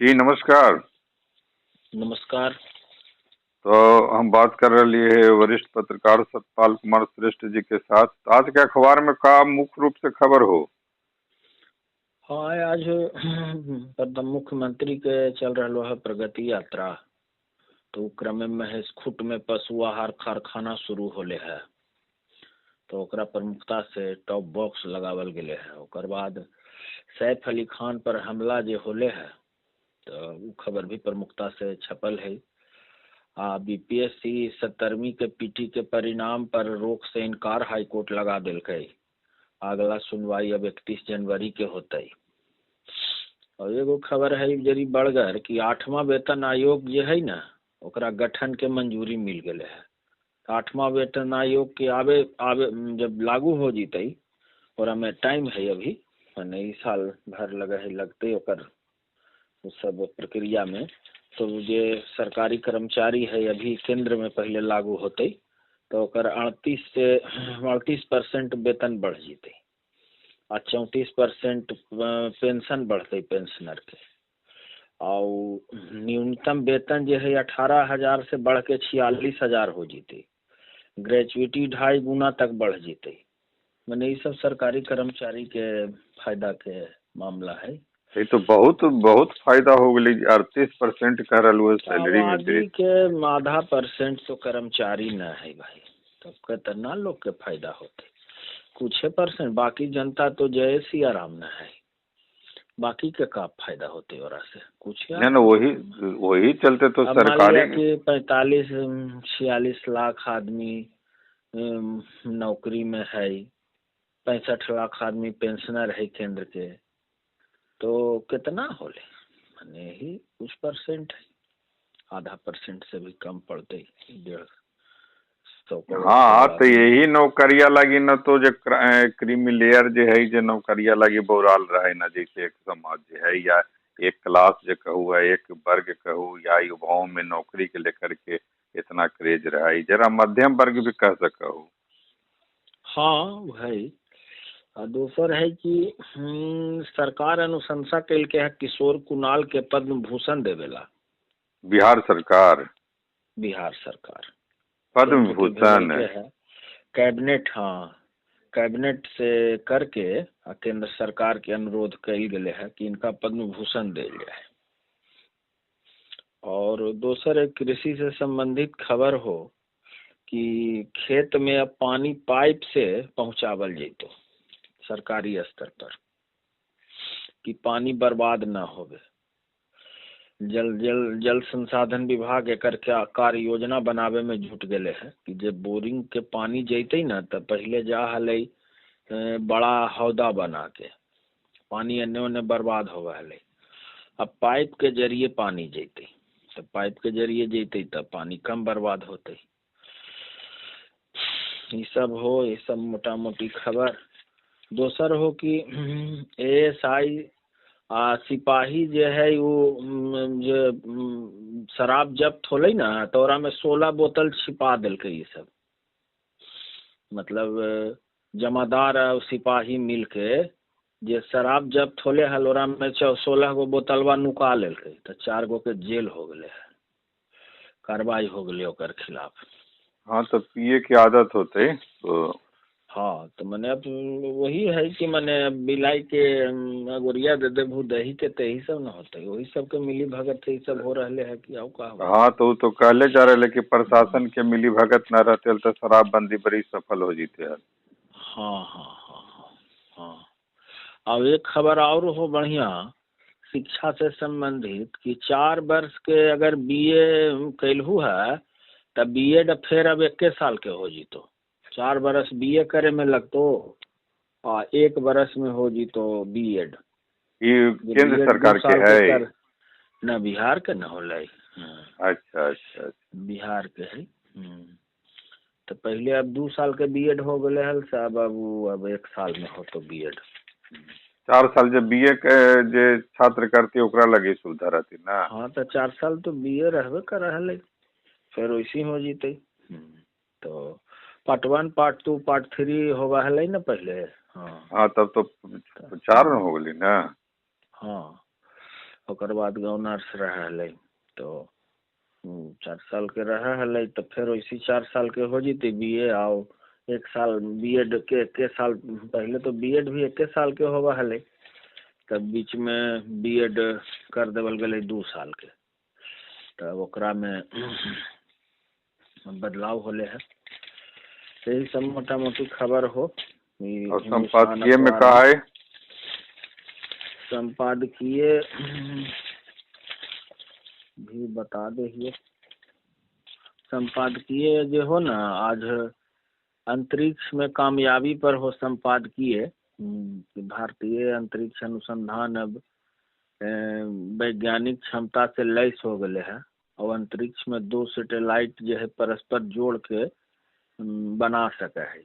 जी नमस्कार। नमस्कार। तो हम बात कर रहे है वरिष्ठ पत्रकार सतपाल कुमार श्रेष्ठ जी के साथ। आज के अखबार में का मुख्य रूप से खबर हो? हाँ, आज मुख्यमंत्री के चल रहा है प्रगति यात्रा, तो क्रम में महेशखूंट में पशु आहार कारखाना शुरू होले है, तो ओकरा प्रमुखता से टॉप बॉक्स लगावल गेले है। ओकर बाद सैफ अली खान पर हमला जे होले है, तो वो खबर भी प्रमुखता से छपल है। आ बीपीएससी 17वीं के पीटी के परिणाम पर रोक से इनकार हाईकोर्ट लगा देलकै। अगला सुनवाई अब 31 जनवरी के होते। और एगो खबर है जरी बड़गर कि 8वां वेतन आयोग जे है ना, ओकरा गठन के मंजूरी मिल गए है। 8वां वेतन आयोग के आवे आवे जब लागू हो जीते, और हमें टाइम है अभी, माने साल भर लगे है लगते ओकर सब प्रक्रिया में। तो जे सरकारी कर्मचारी है अभी केंद्र में पहले लागू होते, तो ओकर 38 से 38% वेतन बढ़ जीते आ 34% पेंशन बढ़ते पेंशनर के। और न्यूनतम वेतन जो है 18,000 से बढ़ के 46,000 हो जीते। ग्रेचुइटी 2.5 गुना तक बढ़ जीते। मैंने ये सब सरकारी कर्मचारी के फायदा के मामला है। ये तो बहुत बहुत फायदा हो गई। 38% कर रहा सैलरी में के आधा परसेंट तो कर्मचारी न है भाई, तब कितना लोग के फायदा होते, कुछ परसेंट, बाकी जनता तो जय सिया राम न है, बाकी के का फायदा होते और से कुछ ना ना, वही वही चलते तो सरकारी के 45-46 लाख आदमी नौकरी में है, 65 लाख आदमी पेंशनर है केंद्र के, तो कितना होले, माने ही कुछ परसेंट है, आधा परसेंट से भी कम पड़ते, 150 करोड़। हाँ, तो यही नौकरिया लगी न, तो जो क्रीमी लेयर जो है, जो नौकरिया लगी बौराल रहे ना, जैसे एक समाज जो है या एक क्लास जो कहू है, एक वर्ग कहू या युवाओं में नौकरी के लेकर के इतना क्रेज रहा है, जरा मध्यम वर्ग भी कह सकू। हाँ भाई। दोसर है कि सरकार अनुशंसा कैलके है किशोर कुणाल के पद्म भूषण देवेला। बिहार सरकार, बिहार सरकार पद्म भूषण कैबिनेट, हाँ कैबिनेट से करके केंद्र सरकार के अनुरोध कैल गए है कि इनका पद्म भूषण दिल जाए। और दोसर एक कृषि से संबंधित खबर हो कि खेत में अब पानी पाइप से पहुंचावल जैतो सरकारी स्तर पर, कि पानी बर्बाद न होवे। जल जल जल संसाधन विभाग एकर क्या कार्य योजना बनावे में जुट गए है कि जब बोरिंग के पानी जैते ना, तो पहले जा हले बड़ा हौदा बना के पानी अन्य ओन्ने बर्बाद होवे हले, अब पाइप के जरिए पानी जैते, तो पाइप के जरिए जैते तब पानी कम बर्बाद होते। ये सब हो, ये सब मोटा मोटी खबर। दोसर हो कि एएसआई आ सिपाही जे है वो जे शराब जब्त होले ना, तो ओकरा में 16 बोतल छिपा देलकै। ये सब मतलब जमादार और सिपाही मिल के जे शराब जब्त होले हल ओकरा में 16 गो बोतलवा नुका लेलकै, तो 4 गो के जेल हो गए है, कार्रवाई हो गई ओकर खिलाफ। हाँ, तो पिए की आदत होते तो। हाँ, तो मैंने अब वही है कि मैंने बिलाई के गोरिया दे देबू दही के, तो यही सब न होते, वही सब के मिली भगत से सब हो रहे है कि आउ का हो। हाँ, तो कहले जा रहे कि प्रशासन के मिली भगत न रहते तो शराबबंदी बड़ी सफल हो जीते है। हाँ हाँ हाँ हाँ हाँ। और एक खबर और हो बढ़िया शिक्षा से संबंधित कि 4 वर्ष के अगर बीए कैलहू है तब बीएड फिर अब 1 साल के हो जीतो। 4 बरस बीए करे में लगतो आ 1 बरस में हो जीतो बीएड। ये केंद्र सरकार के है ना, बिहार के न होले। अच्छा अच्छा, बिहार के है। तो पहले अब 2 साल के बीएड हो गए हल साहब, अब 1 साल में हो तो बीएड। 4 साल जब बीए के जे छात्र करते ओकरा लगे सुविधा रहती ना। हाँ, तो 4 साल तो बीए रहबे कर हले, फिर वैसी हो जीते। तो पार्ट 1 पार्ट 2 पार्ट 3 होवा हले ना पहले। हाँ हाँ, तब तो 4 हो गई ना। हाँ, ओकर बाद गवर्नर्स रह हलै। तो 4 साल के रह हलै, तो फिर वैसी 4 साल के हो जीते बीए, आओ 1 साल बीएड के 1 साल पहले तो बीएड भी 1 साल के होवा हलै, तब बीच में बीएड कर देवल गेलै 2 साल के, तब ओकरा में बदलाव होले है। यही सब मोटा मोटी खबर हो। और संपादकीय में का है? संपादकीय भी बता दे हिए। संपादकीय जो हो ना, आज अंतरिक्ष में कामयाबी पर हो संपादकीय। भारतीय अंतरिक्ष अनुसंधान अब वैज्ञानिक क्षमता से लैस हो गए है और अंतरिक्ष में 2 सैटेलाइट जो है परस्पर जोड़ के बना सके है।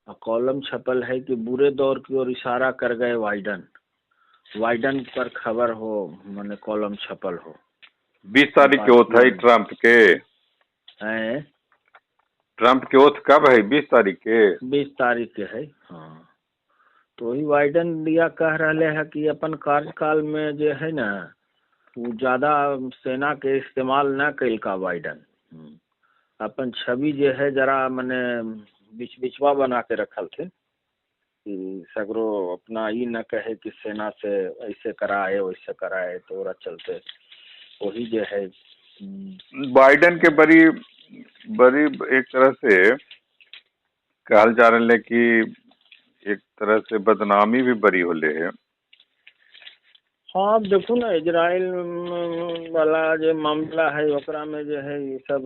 और कॉलम छपल है कि बुरे दौर की ओर इशारा कर गए वाइडन, वाइडन पर खबर हो, माने कॉलम छपल हो। 20 तारीख के ओथ है ट्रम्प के। हैं? ट्रम्प के ओथ कब है? 20 तारीख के। 20 तारीख के है, हाँ। तो वही वाइडन दिया कह रहे है कि अपन कार्यकाल में जो है ना वो ज्यादा सेना के इस्तेमाल न कैलका वाइडन, अपन छवि जो है जरा मने बीच बिचवा बना के रखल थे कि सगरो अपना ये न कहे कि सेना से ऐसे कराए वैसे कराए, तो ओरा चलते वही जो है बाइडन के बड़ी बड़ी एक तरह से कहल जा रहा है कि एक तरह से बदनामी भी बड़ी होले है। हाँ, अब देखो ना इजराइल वाला जो मामला है ओकरा में जो है ये सब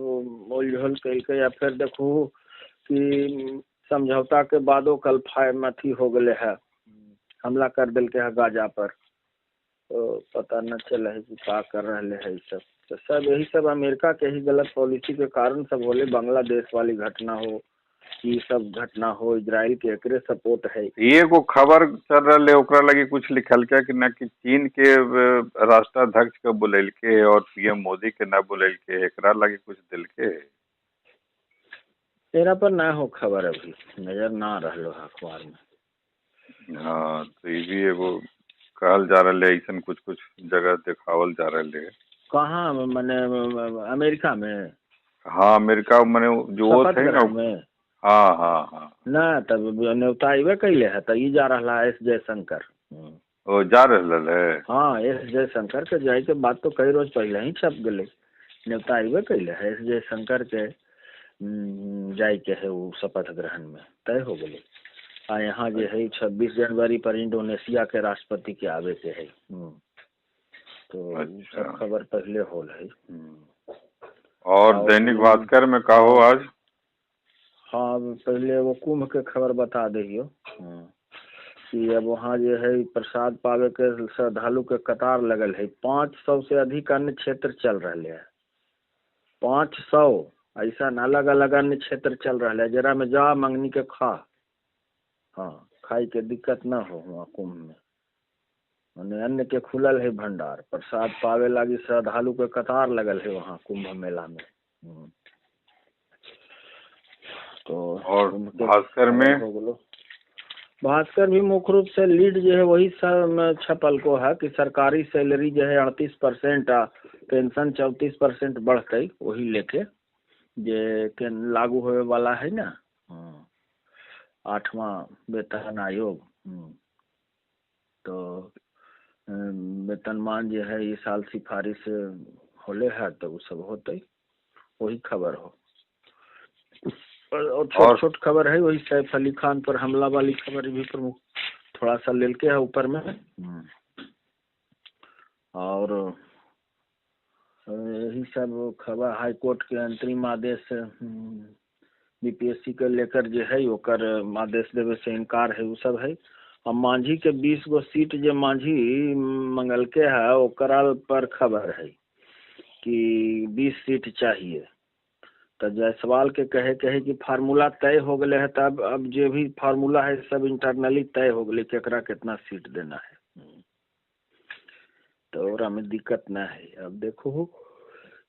उलझोल कैलकै, या फिर देखो कि समझौता के बादो कल फायर अथी हो गए है, हमला कर दिल के है गाजा पर, तो पता न चल है कि क्या कर रहे है सब। तो सब यही सब अमेरिका के ही गलत पॉलिसी के कारण सब होले, बांग्लादेश वाली घटना हो, ये सब घटना हो, इजराइल के एकरे सपोर्ट है। एगो खबर चल रहा है ओकरा लगी कुछ लिखल क्या कि न कि चीन के राष्ट्राध्यक्ष के बुलैलके है और पीएम मोदी के न बुलैलके है, एकरा लगी कुछ दिल के है? तेरा पर ना हो खबर, अभी नजर ना रहलो है अखबार में। हाँ, तो ये भी एगो कहल जा रहा है, ऐसा कुछ कुछ जगह दिखावल जा रहा है। कहाँ माने अमेरिका में? हाँ, अमेरिका माने जो वो थे ना। हाँ हाँ हाँ ना, तब न्योता अबे कैले है, तो ई जा रहा है एस जयशंकर। ओ जा रहा है? हाँ, एस जयशंकर के जाए के बात तो कई रोज पहले ही छप गए, न्योता अबे कैले है एस जयशंकर के जाए के है वो शपथ ग्रहण में तय हो गए। आ यहाँ जो है 26 जनवरी पर इंडोनेशिया के राष्ट्रपति के आवे के है, तो अच्छा। सब खबर पहले होल है। और दैनिक भास्कर में का हो आज? हाँ, पहले वो कुंभ के खबर बता दियो कि अब वहाँ जो है प्रसाद पावे के श्रद्धालु के कतार लगल है, 500 से अधिक अन्य क्षेत्र चल रहे है, 500 ऐसा अलग अलग अन्य क्षेत्र चल रहा है, जरा में जा मंगनी के खा, हाँ खाई के दिक्कत ना हो वहाँ कुंभ में, माने अन्न के खुलल है भंडार, प्रसाद पावे लागी श्रद्धालु के कतार लगल है वहाँ कुंभ मेला में। तो और भास्कर में? भास्कर भी मुख्य रूप से लीड जो है वही सब छपल को है कि सरकारी सैलरी जो है 38% आ पेंशन 34% बढ़ते, वही लेके जे के लागू होए वाला है ना 8वां वेतन आयोग, तो वेतनमान जो है इस साल सिफारिश होले है, तो वो सब होते, वही खबर हो। और छोट छोट खबर है वही सैफ अली खान पर हमला वाली खबर भी प्रमुख थोड़ा सा लेके है ऊपर में। और यही सब खबर हाई कोर्ट के अंतरिम आदेश बीपीएससी के लेकर जो है ओकर आदेश देवे से इनकार है, वो सब है। और मांझी के 20 गो सीट जो मांझी मंगल के है ओकरा पर खबर है कि 20 सीट चाहिए, तो जायसवाल के कहे कहे कि फार्मूला तय हो गए है, तब अब जो भी फार्मूला है सब इंटरनली तय हो गए केकरा कितना सीट देना है, तो और हमें दिक्कत ना है। अब देखो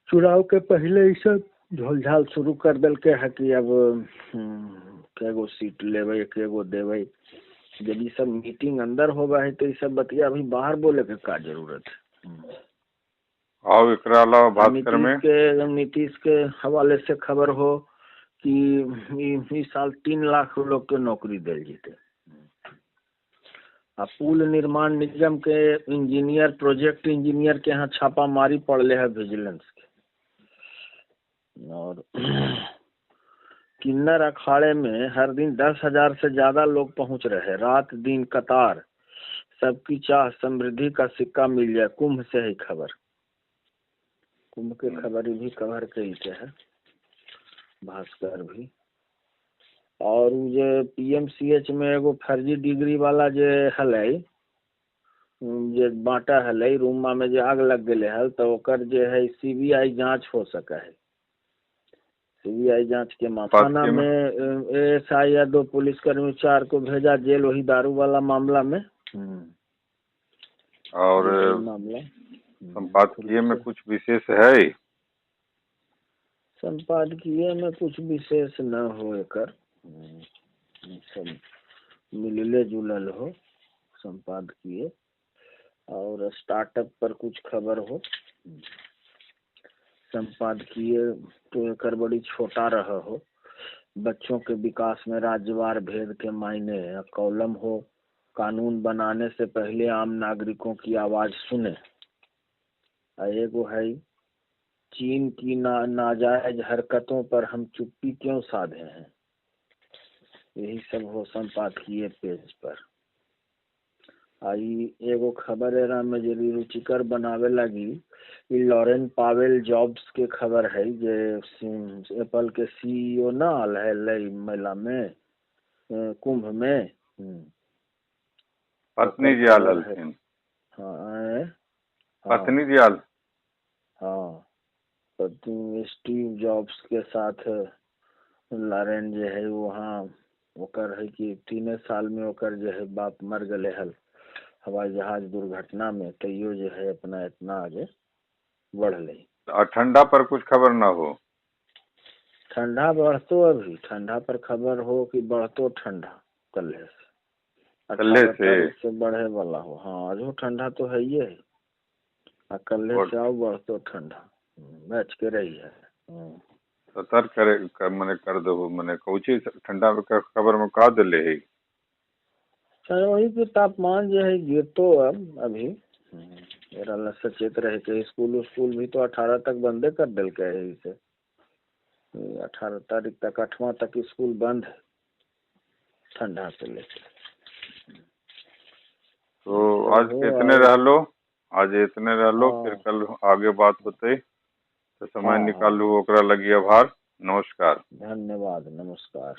चुनाव के पहले ही सब झोलझाल शुरू कर दिल के है कि अब कै गो सीट लेबै कै गो देबै, जब ये सब मीटिंग अंदर होवा है तो ये सब बतिया अभी बाहर बोले के का जरूरत है। और एकरा अलावा भास्कर में नीतीश के हवाले से खबर हो कि इस साल 3 लाख लोग के नौकरी दिल जीते। आ पुल निर्माण निगम के इंजीनियर, प्रोजेक्ट इंजीनियर के यहाँ छापामारी पड़ले है विजिलेंस के। और किन्नर अखाड़े में हर दिन 10,000 से ज्यादा लोग पहुंच रहे, रात दिन कतार, सबकी चाह समृद्धि का सिक्का मिल जाए। कुंभ से ही खबर, कुंभ के खबर भी कवर कई है भास्कर भी। और जे पीएमसीएच में एगो फर्जी डिग्री वाला जे हलै, जे बांटा हलै रूमा में जे आग लग गए हल, तो ओकर जे है सीबीआई जांच हो सका है। सीबीआई जांच के मामला में एएसआई या 2 पुलिसकर्मी 4 को भेजा जेल, वही दारू वाला मामला में। और मामला संपादकीय में कुछ विशेष है? संपादकीय में कुछ विशेष न हो, एकर सब मिलले जुलल हो संपादकीय। और स्टार्टअप पर कुछ खबर हो संपादकीय तो एकर बड़ी छोटा रहा हो। बच्चों के विकास में राज्यवार भेद के मायने कॉलम हो, कानून बनाने से पहले आम नागरिकों की आवाज सुने। एगो है चीन की नाजायज हरकतों पर हम चुप्पी क्यों साधे हैं, यही सब हो संपादकीय पेज पर। आई एगो खबर एरा में जे रुचिकर बनावे लगी, लॉरेन पावेल जॉब्स के खबर है जे एप्पल के सीईओ ना आल है मेला में, कुंभ में। पत्नी जी आल हलथिन। हाँ, पत्नी जी आल। हाँ, पत्नी स्टीव जॉब्स के साथ लॉरेन जे है वहाँ ओकर है कि 3 साल में ओकर जे है बाप मर गए हल हवाई जहाज दुर्घटना में, तैयो जो है अपना इतना आगे बढ़। और ठंडा पर कुछ खबर ना हो? ठंडा बढ़तो, अभी ठंडा पर खबर हो कि बढ़तो ठंडा कल से, कल से बढ़े वाला हो। हाँ, आज ठंडा तो है ही है, कल से आओ बढ़तो ठंडा, बच के रही है। सतर्क करे मने कर दो मने कौची ठंडा खबर में का दिले है? सर वही के तापमान जो है गिरतो अब अभी एरा सचेत रहे के। स्कूल स्कूल भी तो 18 तक बंदे कर दिल के है इसे, 18 तारीख तक 8वां तक स्कूल बंद है ठंडा से लेके। तो आज इतने रह लो, आज इतने रह लो, फिर कल आगे बात होते। तो समय निकालू ओकरा लगी आभार। नमस्कार, धन्यवाद, नमस्कार।